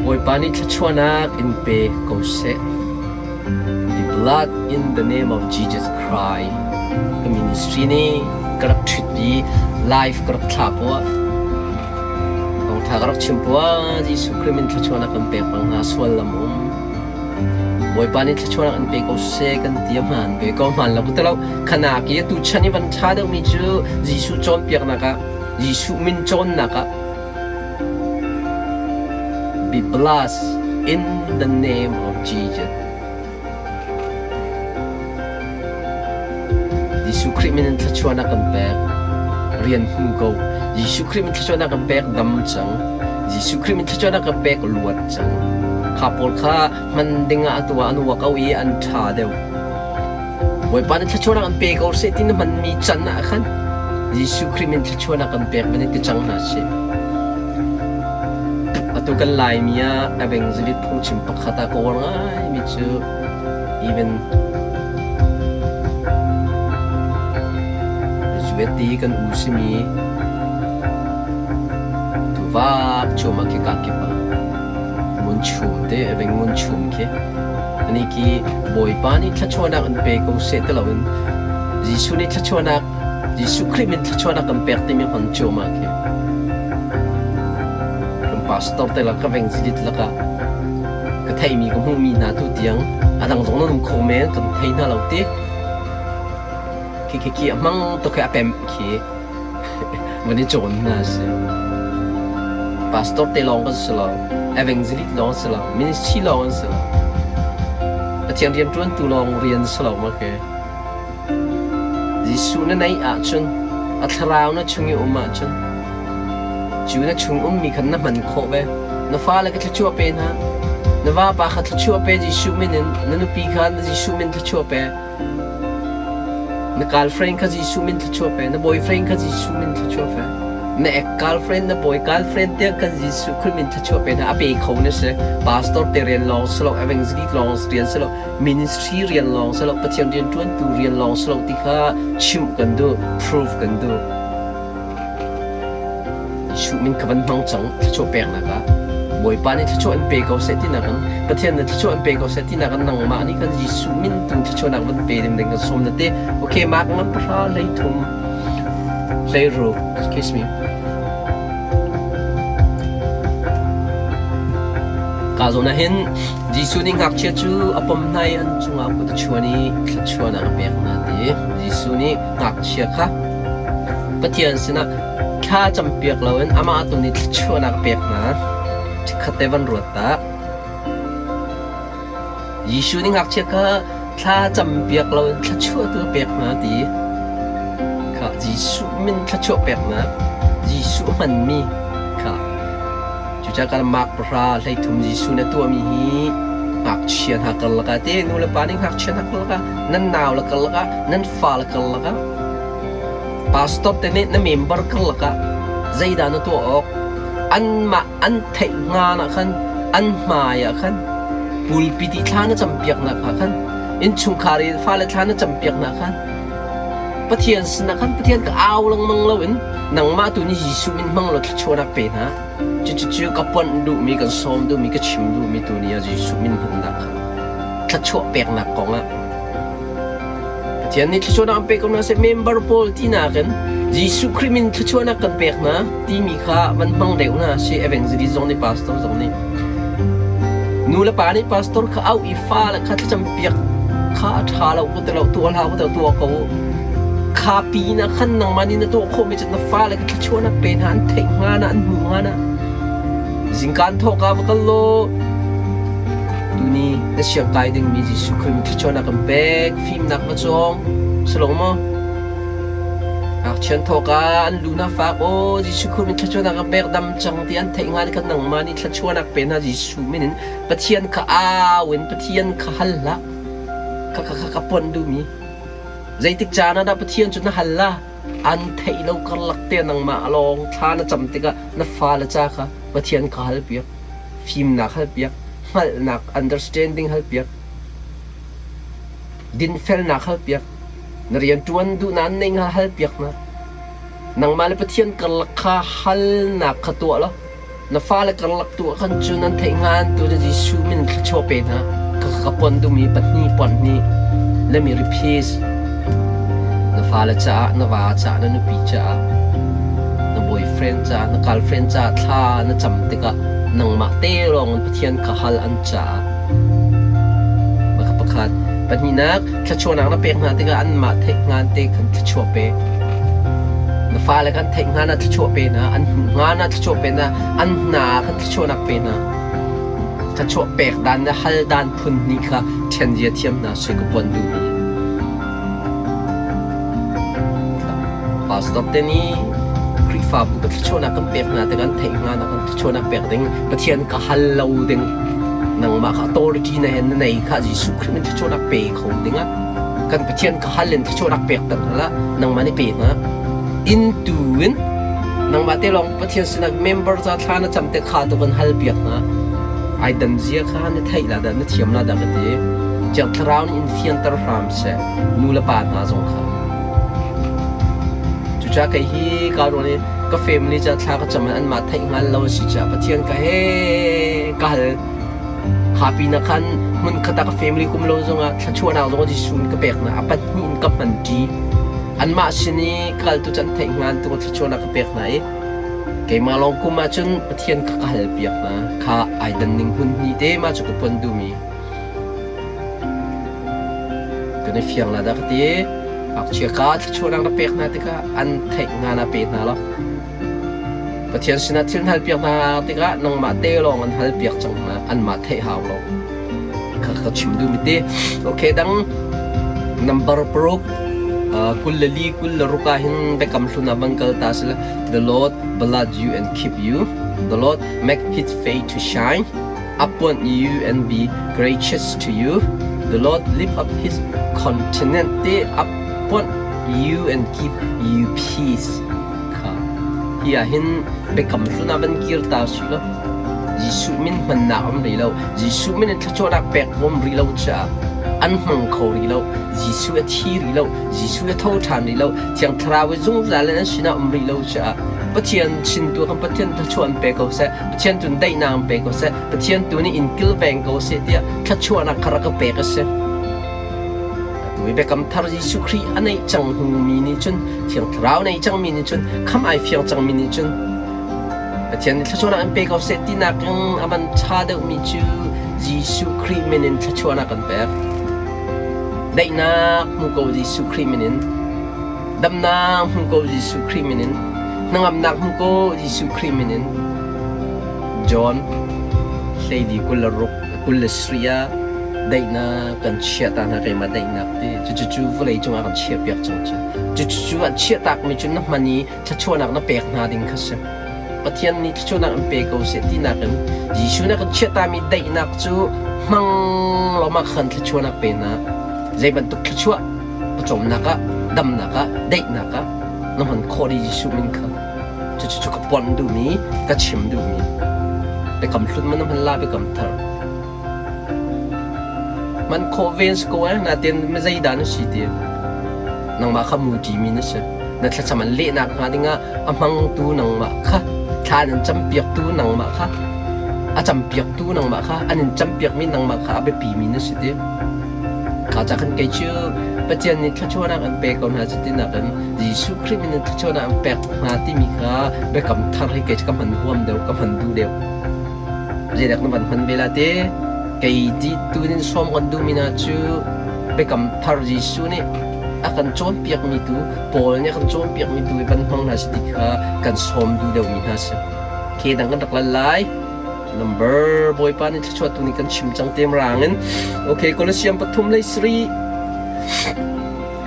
Bawipa nih thluachuahnak in pe ko seh. The blood in the name of Jesus Christ. Ka ministry nih ka rak ṭhut i live ka rak thlah poah thawngṭha ka rak chim poah Jesuh Khrih min thluachuahnak kan pek bang hna sual lam um. Bawipa nih thluachuahnak in pe ko seh kan ti a hmaan ve ko hmaan lo ka ti lo. Khanak i atu chan i van ṭha deuhmi cu Jesuh cawnpiaknak ah Jesuh min cawnnak ah Be blessed in the name of Jesus. Jesuh Khrih min in thluachuahnak kan pek. Rian hmu ko. Jesuh Khrih min thluachuahnak kan pek dam cang. Jesuh Khrih min thluachuahnak kan pek luat cang. Kha pawl kha hman ding ah atu ah an uak o i an ṭha deuh. Bawipa nih thluachuahnak an pe ko seh ti na hmanmi can ah khan Jesuh Khrih min thluachuahnak kan pek van i ti cang hna sih. Atu kan Laimi ah evangelist phungchim pakhat ah ka uar ngaimi cu even Zueti kan u simi tuvak cuahmah khi ka kip ah ngun chum te eveng ngun chum khi ani khi Bawipa nih thluachuahnak an pe ko seh ti loin Jesuh nih thluachuahnak Jesuh Khrih min thluachuahnak kan pek timi hman cuahmah khi kan pastor te la ka veng zilit lakah ka theimi ka hmuhmi hna tu tiang a dang zong nan um kho men kan thei hna lo ti khi khi khi a hmang tuk khi a pem khi van i cawn hna si pastor te lawng kan si lo evangelist lawng si lo ministry lawng an si lo Pathian rian ṭuantu lawng rian si lo ma ke Jesuh na neih ahcun a thlarau na chung i um ahcun cu na chung ummi khan na hman khawh ve. Na fale kha thluachuah pe hna. Na vapa kha thluachuah pe Jesuh min in. Na nupi kha na Jesuh min thluachuah pe. Na girlfriend kha Jesuh min thluachuah pe. Na boyfriend kha Jesuh min thluachuah pe. Na ex girlfriend, na boy girlfriend tiang kan Jesuh Khrih min thluachuah pe hna. A pe kho na si. Pastor te rian lawng si lo, evangelist lawng rian si lo, ministry rian lawng si lo, Pathian rian ṭuantu rian lawng si lo ti kha chimh kan duh, prove kan duh. Jesuh min ka van hmang cang thluachuah peknak ah Bawipa nih thluachuah an pe ko seh tinak in Pathian nih thluachuah an pe ko seh tinak in nangmah nih kan Jesuh min tu thluachuahnak van pe ding ding kan sawm na ti okay mak ngan pahra 13 16 excuse me ka zawn ah hin Jesuh nih ngakchia cu a pom hna i an cungah kut a chuan i thluachuahnak a pek hna ti Jesuh nih ngakchia kha Pathian sinah thla campiak loin amah tu nih thluachuahnak a pek hna. Chikkhat te van ruat ta. Jesuh nih ngakchia kha thla campiak loin thluachuah tu a pek hna ti kha Jesuh min thluachuah peknak Jesuh hmanmi kha Cucaah kan Mark pahra 13 Jesuh nih a tuahmi hi ngakchia hna karlak ah te nu le pa nih ngakchia hna karlak ah nan nau le karlak ah nan fa le karlak ah pastor te nih na member karlak ah zeidah na tuah awk anmah an theih hnga ah khan an hmai ah khan pulpit i thla na campiaknak ah khan innchungkhar i fale thla na campiaknak khan Pathian sinah khan Pathian ka au lengmang loin nangmah tu nih Jesuh min hmang law thluachuahnak pe hna. Cucu ka ponh duhmi, kan sawm duhmi, ka chim duhmi tu ni ah Jesuh min hmannak kha thluachuah peknak kong ah Pathian nih thluachuahnak an pek ko hna seh member pawl tinak in Jesuh Khrih min thluachuahnak kan pek hna timi kha van hmang deuh hna si evangelist zong nih pastor zong nih nu le pa nih pastor kha auh i fale kha thlacam piak kha a ṭha lo ku ti lo tuah hlah ku ti lo tuah ko kha pin ah khan nangmah nih na tuah khawhmi cu na fale kha thluachuahnak pe hna an theih hnga na an hmuh hnga na zingkaan thawk ah va kal law tuni na siang kai dingmi Jesuh Khrih min thluachuahnak kan pek fimnak va cawng salong maw ngakchian thawk ah an lu na fak aw Jesuh Khrih min thluachuahnak kan pek dam cang ti an theih hnga ni khan nangmah nih thluachuahnak pe hna Jesuh min in Pathian kha au in Pathian kha hal hlah kha kha kha ka pon duhmi Zeitik caan ah dah Pathian cu na hal la? An theih lo karlak te nangmah lawng thla na cam tikah na fale ca kha Pathian kha halpiak. Fimnak halpiak, hngalhnak understanding halpiak, dinfelnak halpiak, na rianṭuan duhnak an neih hnga halpiak hna. Nangmah le Pathian karlak kha halnak kha tuah law. Na fale karlak tu ah khan cun an theih hnga tu cu Jesuh min in thluachuah pe hna. Ka ka pon duhmi pahnih pon hnih let me repeat. Na fale caah, na va caah, na nupi caah, na boyfriend caah, na girlfriend caah thla na cam tikah nangmah te lawng in Pathian kha hal an caah. Maka pakhat. Pahnihnak, thluachuahnak na pek hna tikah anmah theih hngan te khan thluachuah pe. Na fale khan theih hngan ah thluachuah pe hna, an hmuh hngan ah thluachuah pe hna, an hna ah khan thluachuahnak pe hna. Thluachuah pek dan le hal dan phun hnih kha ṭhen zia thiam hna sui ka puan duhmi. Pastor te nih Khrihfabu ka thluachuahnak kan pek hna tikah an theih hnga nak kan thluachuahnak pek ding Pathian ka hal lo ding nangmah kha authority na hen na nei kha Jesuh Khrih min thluachuahnak pe kho dingah kan Pathian ka hal in thluachuahnak pek ter hna nangmah nih pe hna in tu in nangmah te lawng Pathian sinah member ca thla na cam te kha tu kan hal piak hna ai dan zia kha na theih la dah na thiam la dah ka ti Thiang Thlarau nih in fianter hram seh nu le pa hna zong kha cucaah kei hi ka ruan i ka family ca thla ka cam anmah theih hngal lo si caah Pathian ka he ka hal kha pin ah khan hmun khat ah ka family kum lo zongah thluachuahnak zong Jesuh in ka pek hna a pahnih in ka hman ṭi anmah sin i kal tu can theih hngan tu thluachuahnak ka pek hna i keimah lawng kum ahcun Pathian kha ka hal piak hna kha ai dan ning hmun hnih te ma cu ka pon duhmi Kan i fiang la dah ka ti. Ngakchia kha thluachuahnak na pek hna tikah an theih hnga na pe hna lo. Pathian sinah thil hal piak hna tikah nangmah te lawng an hal piak cang hna. Anmah theih hau lo. Kha ka chim duhmi ti. Okay, dang number paruk 24 26 ah hin biakam hlun ah van kal ta sila The Lord bless you and keep you. The Lord make his face to shine upon you and be gracious to you. The Lord lift up his countenance upon you and give you peace. Kha hi ah hin biakam hlun ah van kir ta si lo. Jesuh min hmannak um rih lo. Jesuh min in thluachuahnak pek um rih lo caah an hmang kho rih lo. Jesuh a thi rih lo. Jesuh a tho ṭhan rih lo. Thiang Thlarau i zungzal in an sinah um rih lo caah Pathian sin tu kan Pathian thluachuah an pe ko seh. Pathian tu daihnak an pe ko seh. Pathian tu nih in kilveng ko seh tiah thluachuahnak kha rak ka pek a si. Atu i biakam thar Jesuh Khrih a neih cang hnu mi nih cun Thiang Thlarau nei cangmi nih cun kham ai fiang cangmi nih cun Pathian nih thluachuahnak an pe ko seh tinak in a van ṭha deuhmi cu Jesuh Khrih min in thluachuahnak kan pek. Daihnak hmu ko Jesuh Khrih min in. Damnak hmu ko Jesuh Khrih min in. Hnangamnak hmu ko Jesuh Khrih min in. John hleili 26 27 ah daihnak kan chiah ta hna keimah daihnak ti cucu vawlei cungah kan chiah piak cang cu cucu an chiah takmi cu na hman i thluachuahnak na pek hna ding kha si Pathian nih thluachuahnak an pe ko seh tinak in Jesuh nih a kan chiahtami daihnak cu hmang law mah khan thluachuahnak pe hna. Zei bantuk thluachuah pawcawmnak ah, damnak ah, daihnak ah na hman khawh dih Jesuh min kha. Cucu cu ka pon duhmi, ka chim duhmi. Biakam hlun man na hman la biakam thar. Man khawh ven si ko eh, natin zeidah na si ti. Nangmah kha mu ṭimi na si. Na thlacam an lehnak hnga dingah a hmangtu nangmah kha thla an in campiaktu nangmah kha a campiaktu nangmah kha an in campiakmi nangmah kha a biapimi na si ti. Kha ca khan kei cu Pathian nih thluachuahnak an pe ko hna cuti nakin Jesuh Khrih min in thluachuahnak an pek hna timi kha biakam thar hi kei cu ka hman huam deuh, ka hman duh deuh. Zeidak na van hman ve la te? Kei ti tunin sawm kan duhmi hna cu biakam thar Jesuh nih a kan cawnpiakmi tu Paul nih a kan cawnpiakmi tu i van hmang hna si ti kha kan sawm duh deuhmi hna si. Ke dang kan rak lal lai. Number Bawipa nih thluachuah tu nih kan chim cang tem rang in. Okay, Colosseum pathum lei sri.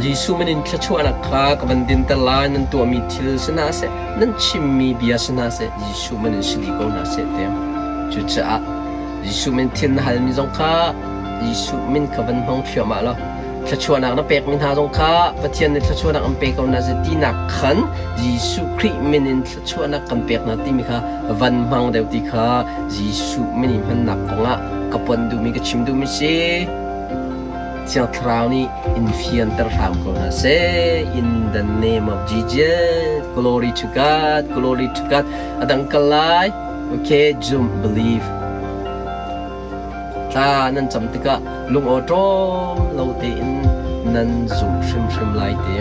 Jesuh min in thluachuahnak kha ka van dinter lai nan tuahmi thil si hna seh, nan chimmi bia si hna seh, Jesuh min in si dih ko hna seh ti. Cucaah Jesuh min thil na halmi zong kha Jesuh min kha van hmang thluahmah law thluachuahnak na pekmi hna zong kha Pathian nih thluachuahnak an pe ko hna seh tinak khan Jesuh Khrih min in thluachuahnak kan pek hna timi kha van hmang deuh ti kha Jesuh min i hmannak kongah ka pon duhmi ka chim duhmi si. Thiang Thlarau nih in fianter hram ko hna seh. In the name of Jesus, glory to God, glory to God. A dang kal lai. Okay, zum, believe. Thla nan cam tikah lungawṭawm lo tein nan zumh hrimhrim lai ti.